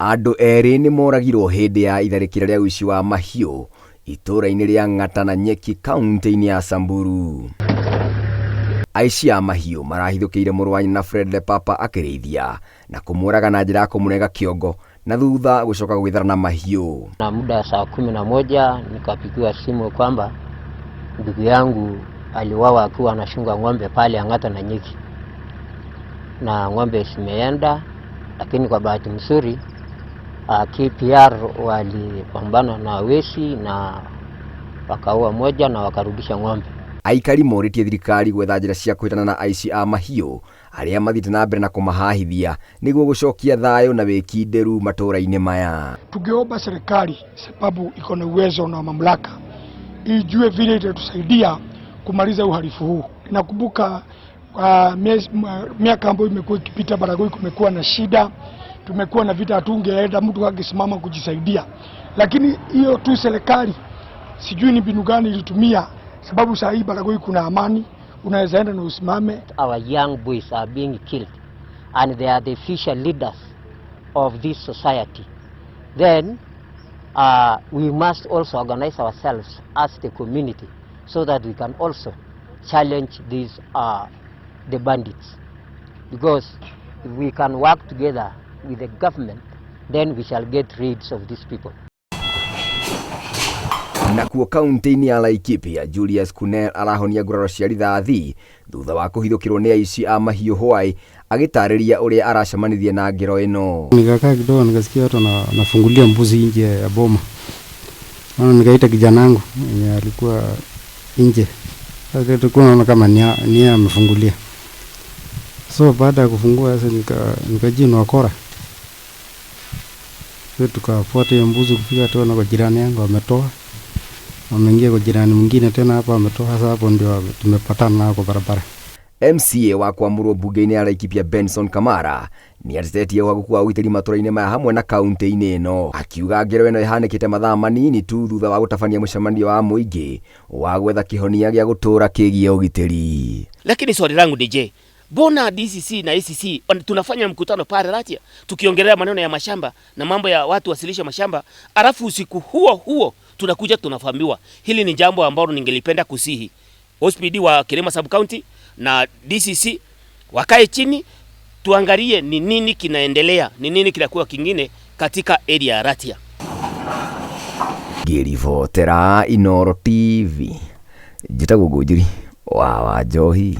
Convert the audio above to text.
Andũ erĩ nĩ moragirwo hĩndĩ ya itharĩkĩra rĩa ũici wa mahiũ itũũra-inĩ rĩa Ng'ata na Nyeki kaunti-inĩ ya Samburu. Aici a mahiũ marahithũkĩire mũrũ wa nyina Fred Lepapa akĩrĩithia na kũmũraga na njĩra ya kũmũrenga kĩongo na thutha gũcoka gwĩthara na mahiũ. Na muda wa saa 11 nikapigiwa simu kwamba ndugu yangu aliuawa akiwa anachunga ng'ombe pale Ang'ata na Nyeki, na ng'ombe zimeenda, lakini kwa bahati mzuri KPR walipambana na wezi na wakaua moja na wakarudisha ng'ombe. Aikari morĩtie thirikari gwetha njĩra cia kũhĩtana na aici a mahiũ arĩa mathiĩte na mbere na kũmahahithia nĩguo gũcokia thayũ na wĩkindĩru matũũra-inĩ maya. Tungeomba serikali, sababu iko na uwezo na mamlaka, ijue vile itatusaidia kumaliza uhalifu huu. Nakumbuka miaka ambayo imekuwa ikipita, Baragoi kumekuwa na shida, tumekuwa na vita, hatungeenda mtu angesimama kujisaidia, lakini hiyo tu serikali sijui ni mbinu gani ilitumia, sababu saa hii Baragoi kuna amani, unaweza enda na usimame. Our young boys are being killed and they are the future leaders of this society. Then we must also organize ourselves as the community so that we can also challenge these the bandits, because if we can work together with the government, then we shall get rid of these people. Nakuo kaunti-inĩ ya Laikipia, Julius Kunel arahonia nguraro cia rithathi thutha wa kũhithũkĩrwo nĩ aici a mahiũ hwai, agĩtarĩria ũrĩa aracemanirie na ngero ĩno. Nikakaa kidogo nikasikia watu wanafungulia mbuzi nje ya boma. Naona nikaita kijana wangu mwenye alikuwa nje. Sasa tulikuwa naona kama ni yeye amefungulia. So baada ya kufungua sasa nikajua ni wakora. So tukafuata hiyo mbuzi kufika tena kwa jirani yangu wametoa. Wameingia kwa jirani mwingine tena hapa wametoa. Sasa hapo ndio tumepatana nao kwa barabara. MCA wa kwamũrwo mbunge-inĩ ya Laikipia Benson Kamara nĩ atetetie ũhagũku wa ũgitĩri matũra-inĩ maya hamwe na kaunti-inĩ ĩno, akiuga ngero ĩno ĩhanĩkĩte mathaa manini tu thutha wa gũtabania mũcemanio wa mũingĩ wa gwetha kĩhonia gĩa gũtũũra kĩgiĩ ũgitĩri. Lakini swali langu ni je, mbona DCC na ACC tunafanya mkutano pale Ratia tukiongelea maneno ya mashamba na mambo ya watu wasilisha mashamba, alafu usiku huo huo tunakuja tunafahamiwa? Hili ni jambo ambalo ningelipenda kusihi OCPD wa Kirima Sub County na DCC wakae chini tuangalie ni nini kinaendelea, ni nini kinakuwa kingine katika area ya Ratia. Ngĩribotera Inooro TV, njĩtagwo Ngũnjiri wa Wanjohi.